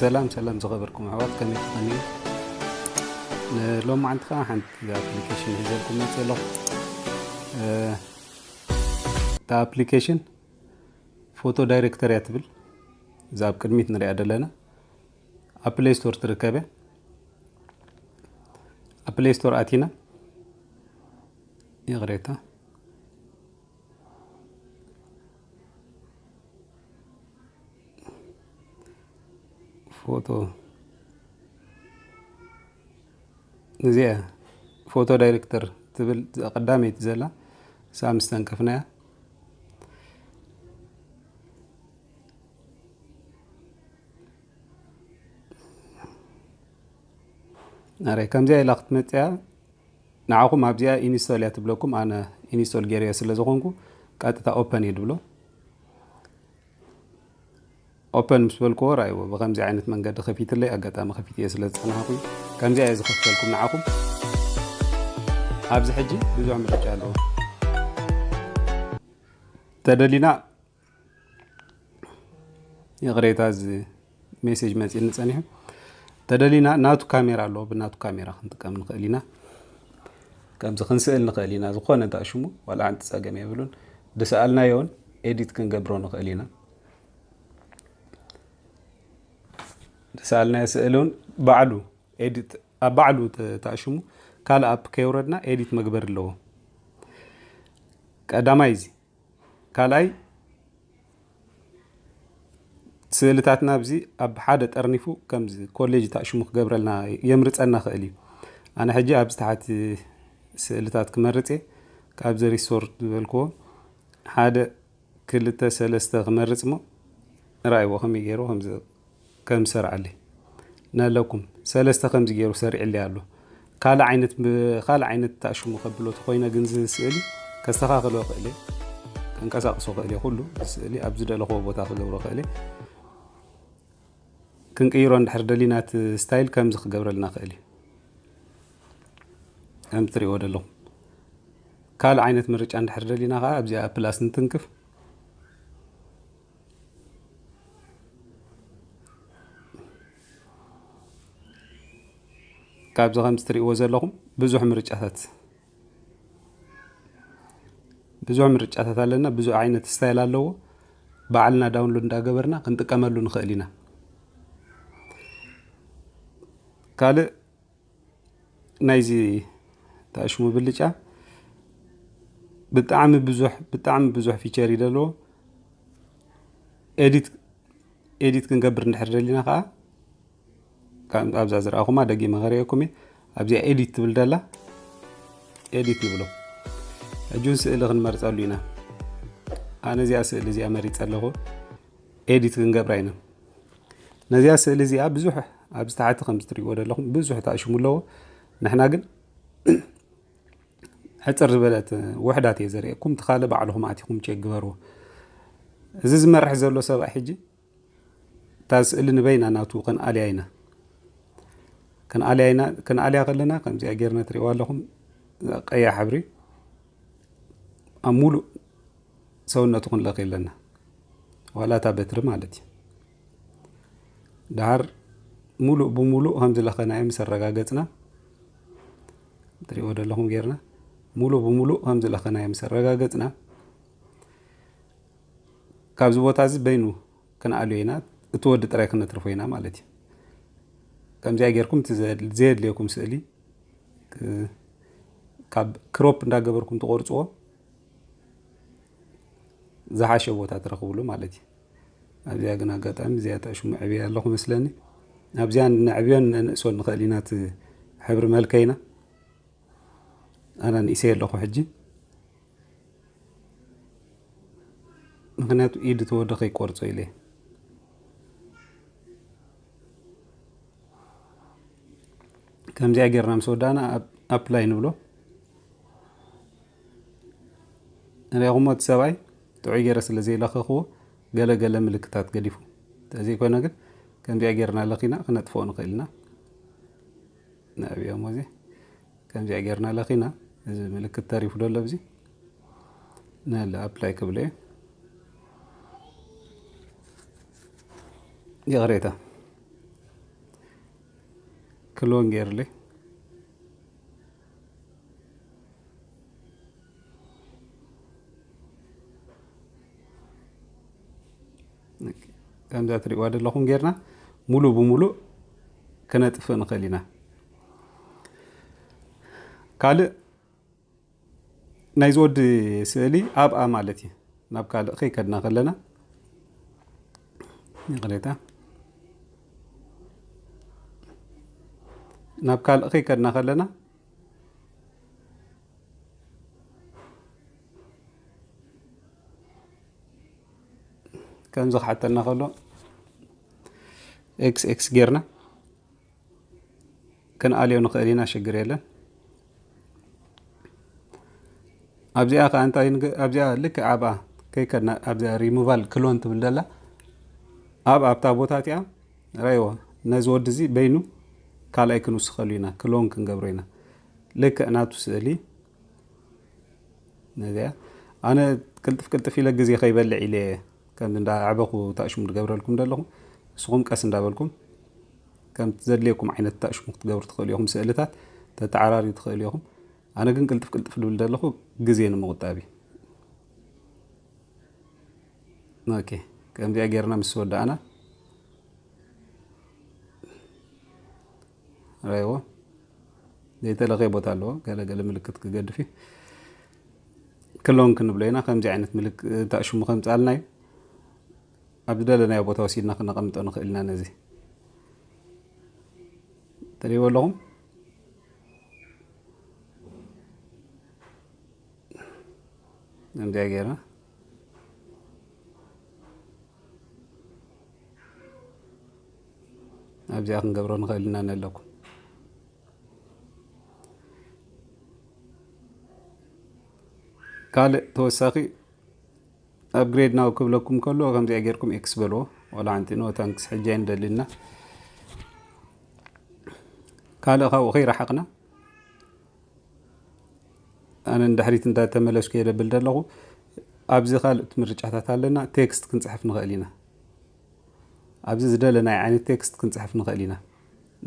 ሰላም ሰላም ዝኸበርኩም ኣሕዋት፣ ከመይ ትኾኑ? ንሎማዓንቲ ከዓ ሓንቲ ኣፕሊኬሽን ሒዘልኩም መፅእ ኣለኹ። እታ ኣፕሊኬሽን ፎቶ ዳይሬክተር እያ ትብል። እዛ ኣብ ቅድሚት ንሪኣ ዘለና ኣብ ፕሌይ ስቶር ትርከብ እያ። ኣብ ፕሌይ ስቶር ኣቲና፣ ይቕሬታ፣ ፎቶ፣ እዚኣ ፎቶ ዳይሬክተር ትብል ቀዳመይቲ ዘላ ሳም ዝተንከፍናያ። ኣረ፣ ከምዚኣ ኢላ ክትመፅያ፣ ንዓኹም ኣብዚኣ ኢንስቶል እያ ትብለኩም። ኣነ ኢንስቶል ገይረዮ ስለ ዝኾንኩ ቀጥታ ኦፐን እየ ድብሎ። ኦፐን ምስ በልክዎ፣ ራእይዎ፣ ብከምዚ ዓይነት መንገዲ ከፊትለይ። ኣጋጣሚ ከፊትዮ ስለ ዝጸናሕኩ እዩ። ከምዚኣ እየ ዝኸፍተልኩም ንዓኹም። ኣብዚ ሕጂ ብዙሕ ምርጫ ኣለዎ። ተደሊና፣ ይቕሬታ፣ እዚ ሜሴጅ መጺእኒ ጸኒሑ። ተደሊና፣ ናቱ ካሜራ ኣለዎ፣ ብናቱ ካሜራ ክንጥቀም ንኽእል ኢና። ከምዚ ክንስእል ንኽእል ኢና፣ ዝኾነ እንታይ ሽሙ፣ ዋላ ሓንቲ ጸገም የብሉን። ዝሰኣልናዮ እውን ኤዲት ክንገብሮ ንኽእል ኢና። ዝሰኣልናዮ ስእሊ እውን ባዕሉ ኤዲት፣ ኣብ ባዕሉ ተ-፣ ተኣሽሙ ካልእ ኣፕ ከየውረድና ኤዲት መግበር ኣለዎ። ቀዳማይ እዚ። ካልኣይ፣ ስእልታትና ኣብዚ ኣብ ሓደ ጠርኒፉ ከምዚ ኮሌጅ ተኣሽሙ ክገብረልና፣ የምርጸና ክእል እዩ። ኣነ ሕጂ ኣብዚ ታሕቲ ስእልታት ክመርጽ እየ። ካብዚ ሪሶርት ዝበልክዎ ሓደ፣ ክልተ፣ ሰለስተ ክመርጽ እሞ፣ ራእይዎ ከመይ ገይሩ ከምዚ ከም ዝሰርዓለይ። ነለኩም ሰለስተ ከምዚ ገይሩ ሰሪዕለይ ኣሎ። ካልእ ዓይነት ብ-፣ ካልእ ዓይነት ተኣሽሙ ከብሎ ተኾይነ ግን እዚ ስእሊ ከስተኻኽሎ ክእለ፣ ከንቀሳቕሶ ክእለ፣ ኩሉ እዚ ስእሊ ኣብ ዝደለኽዎ ቦታ ክገብሮ ክእለ። ክንቅይሮ እንድሕር ደሊና እቲ ስታይል ከምዚ ክገብረልና ክእል እዩ። ከም ትሪእዎ ዘለኹም። ካልእ ዓይነት ምርጫ እንድሕር ደሊና ከዓ ኣብዚኣ ፕላስ እንትንክፍ፣ ካብዚ ከምዚ ትሪእዎ ዘለኹም ብዙሕ ምርጫታት፣ ብዙሕ ምርጫታት ኣለና። ብዙሕ ዓይነት ስታይል ኣለዎ። ባዕልና ዳውንሎድ እንዳገበርና ክንጥቀመሉ ንኽእል ኢና። ካልእ ናይዚ ተኣሽሙ ብልጫ ብጣዕሚ ብዙሕ፣ ብጣዕሚ ብዙሕ ፊቸር እዩ ዘለዎ። ኤዲት፣ ኤዲት ክንገብር እንድሕር ደሊና ከዓ፣ ካብ ኣብዛ ዝረኣኹማ ደጊመ ከርእየኩም እየ። ኣብዚኣ ኤዲት ትብል ደላ፣ ኤዲት ንብሎ። ሕጂ እውን ስእሊ ክንመርጸሉ ኢና። ኣነ እዚኣ ስእሊ እዚኣ መሪጸ ኣለኹ። ኤዲት ክንገብራ ኢና። ነዚኣ ስእሊ እዚኣ ብዙሕ ኣብዚ ታሕቲ ከም እትሪእዎ ዘለኹም ብዙሕ ተኣሽሙ ኣለዎ። ንሕና ግን ሕጽር ዝበለት ውሕዳት እየ ዘርእየኩም። እቲ ካልእ ባዕልኹም ኣቲኹም ቼክ ግበርዎ። እዚ ዝመርሕ ዘሎ ሰብኣይ ሕጂ እታ ስእሊ ንበይና ናቱ ክንኣልያ ኢና። ክንኣልያ ኢና፣ ክንኣልያ ከለና ከምዚኣ ጌርና ትሪእዋ ኣለኹም። ቀያ ሕብሪ ኣብ ሙሉእ ሰውነቱ ክንለኽ ኣለና። ዋላ እታ በትሪ ማለት እዩ። ደሓር ሙሉእ ብሙሉእ ከም ዝለኸናዮ ምስ ኣረጋገጽና፣ ትሪእዎ ዘለኹም ጌርና፣ ሙሉእ ብሙሉእ ከም ዝለኸናዮ ምስ ኣረጋገጽና፣ ካብዚ ቦታ እዚ በይኑ ክንኣልዮ ኢና፣ እቲ ወዲ ጥራይ ክነትርፎ ኢና ማለት እዩ። ከምዚኣ ጌርኩም እቲ ዘ-፣ ዘየድልየኩም ስእሊ ክ-፣ ካብ ክሮፕ እንዳገበርኩም ትቆርጽዎ ዝሓሸ ቦታ ትረኽብሉ ማለት እዩ። ኣብዚኣ ግን ኣጋጣሚ እዚኣ ተሽሙ ዕብያ ኣለኹ መስለኒ። ኣብዚኣ ነዕብዮን ነንእሶን ንኽእል ኢና፣ እቲ ሕብሪ መልከይና። ኣነ ንእሰይ ኣለኹ ሕጂ። ምኽንያቱ ኢድ ተወደ ከይቆርጾ ኢለ። ከምዚኣ ጌርና ምስ ወዳእና፣ ኣፕ-፣ ኣፕላይ ንብሎ። ንሪኢኹሞ፣ እቲ ሰብኣይ ጥዑይ ገይረ ስለ ዘይለኸኽዎ፣ ገለ ገለ ምልክታት ገዲፉ። እንተዘይኮነ ግን፣ ከምዚኣ ጌርና ለኺና ክነጥፍኦ ንኽእል ኢና። ንዕብዮሞ እዚ። ከምዚኣ ጌርና ለኺና፣ እዚ ምልክት ተሪፉ ዶ ኣሎ ኣብዚ? ነለ ኣፕላይ ክብሎ እየ። ይቕሬታ። ክሎን ገይርለይ። ከምዛ ትሪእዋ ዘለኹም ጌርና ሙሉ ብሙሉ ክነጥፍእ ንኽእል ኢና። ካልእ ናይ ዝወዲ ስእሊ ኣብኣ ማለት እዩ። ናብ ካልእ ከይከድና ከለና፣ ይቕሬታ፣ ናብ ካልእ ከይከድና ከለና ከምዚ ክሓተና ከሎ ኤክስ ኤክስ ጌርና ክንኣልዮ ንኽእል ኢና፣ ሽግር የለን። ኣብዚኣ ከኣ እንታይ ንግ-፣ ኣብዚኣ ልክዕ ኣብኣ ከይከድና ኣብዚኣ ሪሙቫል ክሎን ትብል ዘላ ኣብ ኣብታ ቦታ እቲኣ ራይዎ ነዚ ወዲ እዚ በይኑ ካልኣይ ክንውስኸሉ ኢና፣ ክሎን ክንገብሮ ኢና። ልክዕ ናቱ ስእሊ ነዚኣ ኣነ ቅልጥፍ ቅልጥፍ ኢለ ግዜ ከይበልዕ ኢለ ከምዚ እንዳዓበኹ ታእሽሙ ዝገብረልኩም ዘለኹ። ንስኹም ቀስ እንዳበልኩም ከምቲ ዘድልየኩም ዓይነት ታእሽሙ ክትገብሩ ትኽእሉ ኢኹም። ስእልታት ተተዓራርዩ ትኽእሉ ኢኹም። ኣነ ግን ቅልጥፍ ቅልጥፍ ድብል ዘለኹ ግዜ ንምቑጣብ እዩ። ኦኬ፣ ከምዚኣ ጌርና ምስ ወዳእና ረይዎ ዘይተለኸየ ቦታ ኣለዎ። ገለ ገለ ምልክት ክገድፍ እዩ። ክሎን ክንብሎ ኢና። ከምዚ ዓይነት ምልክ-፣ ታእሽሙ ከምጻልና እዩ። ኣብ ዝደለናዮ ቦታ ወሲድና ክነቐምጦ ንኽእል ኢና። ነዚ ትሪእዎ ኣለኹም። ከምዚኣ ጌርና ኣብዚኣ ክንገብሮ ንኽእል ኢና ነለኩም። ካልእ ተወሳኺ ኣፕግሬድ ናው ክብለኩም ከሎ ከምዚኣ ጌርኩም ኤክስ በልዎ። ዋላ ሓንቲ ኖ ታንክስ፣ ሕጂ ኣይንደልና። ካልእ ካብኡ ከይረሓቕና ኣነ ንድሕሪት እንዳተመለስኩ እየ ደብል ዘለኹ። ኣብዚ ካልኦት ምርጫታት ኣለና። ቴክስት ክንጽሕፍ ንኽእል ኢና። ኣብዚ ዝደለናዮ ዓይነት ቴክስት ክንጽሕፍ ንኽእል ኢና።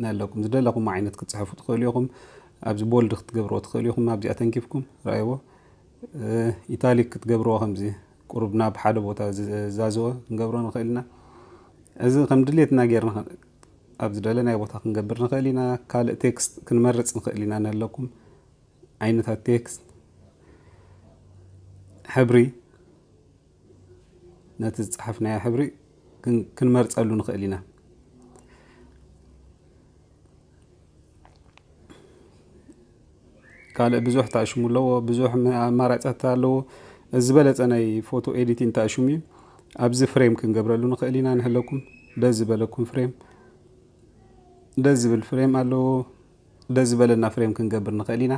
ነለኩም ዝደለኹም ዓይነት ክትጽሕፉ ትኽእሉ ኢኹም። ኣብዚ ቦልድ ክትገብርዎ ትኽእሉ ኢኹም። ኣብዚኣ ተንኪፍኩም ረኣይዎ። እ፣ ኢታሊክ ክትገብርዎ ከምዚ ቁሩብ ናብ ሓደ ቦታ ዝዛዘወ ክንገብሮ ንኽእል ኢና። እዚ ከም ድሌትና ጌርና ከ-፣ ኣብ ዝደለናዮ ቦታ ክንገብር ንኽእል ኢና። ካልእ ቴክስት ክንመርጽ ንኽእል ኢና። ነለኩም ዓይነታት ቴክስት፣ ሕብሪ፣ ነቲ ዝጸሓፍናዮ ሕብሪ ክን-፣ ክንመርጸሉ ንኽእል ኢና። ካልእ ብዙሕ ታእሽሙ ኣለዎ፣ ብዙሕ መ-፣ ኣማራጻት ኣለዎ። እዚ ዝበለጸ ናይ ፎቶ ኤዲቲንግ ታእሽሙ እዩ። ኣብዚ ፍሬም ክንገብረሉ ንኽእል ኢና። ንህለኩም ደስ ዝበለኩም ፍሬም፣ ደስ ዝብል ፍሬም ኣለዎ። ደስ ዝበለና ፍሬም ክንገብር ንኽእል ኢና።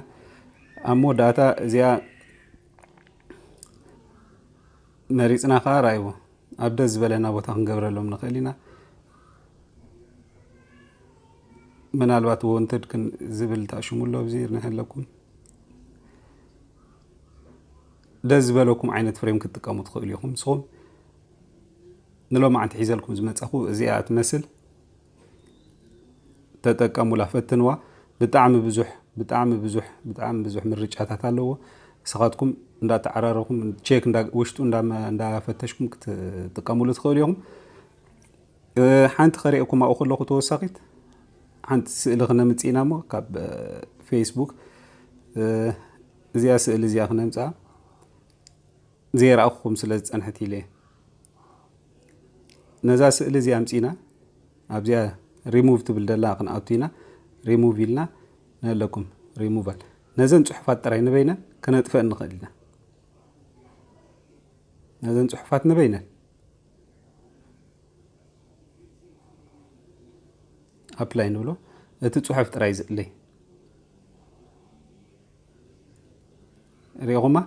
ኣብ መወዳእታ እዚኣ መሪጽና ከኣ ራይዎ ኣብ ደስ ዝበለና ቦታ ክንገብረሎም ንኽእል ኢና። ምናልባት ወንትድ ክን-፣ ዝብል ታሽሙ ኣሎ ኣብዚ ንህለኩም። ደስ ዝበለኩም ዓይነት ፍሬም ክትጥቀሙ ትኽእሉ ኢኹም። ንስኹም ንሎማዓንቲ ሒዘልኩም ዝመጻኹ እዚኣ ትመስል። ተጠቀሙላ፣ ፈትንዋ። ብጣዕሚ ብዙሕ፣ ብጣዕሚ ብዙሕ፣ ብጣዕሚ ብዙሕ ምርጫታት ኣለዎ። ንስኻትኩም እንዳተዓራረኹም፣ ቼክ እንዳ-፣ ውሽጡ እንዳ-፣ እንዳፈተሽኩም ክትጥቀሙሉ ትኽእሉ ኢኹም። እ፣ ሓንቲ ከርእየኩም ኣብኡ ከለኹ ተወሳኺት ሓንቲ ስእሊ ክነምጽእ ኢና እሞ ካብ፣ እ፣ ፌስቡክ፣ እ፣ እዚኣ ስእሊ እዚኣ ክነምጽኣ ዘይረኣኹኹም ስለ ዝጸንሐት ኢለ እየ። ነዛ ስእሊ እዚኣ ኣምጺእና ኣብዚኣ ሪሙቭ ትብል ደላ ክንኣቱ ኢና። ሪሙቭ ኢልና ንህለኩም ሪሙቫል። ነዘን ጽሑፋት ጥራይ ንበይነን ክነጥፍአን ንኽእል ኢና። ነዘን ጽሑፋት ንበይነን ኣፕላይ ንብሎ። እቲ ጽሑፍ ጥራይ ዝእለይ ርኢኹማ?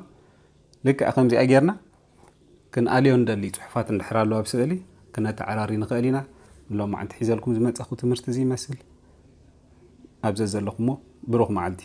ልክዕ ከምዚኣ ጌርና ክንኣልዮ ንደሊ ጽሑፋት እንድሕር ኣለዋ ኣብ ስእሊ ክነተዓራሪ ንኽእል ኢና። ንሎማዓንቲ ሒዘልኩም ዝመጻኹ ትምህርቲ እዚ ይመስል። ኣብ ዘዘለኹሞ ብሩኽ መዓልቲ።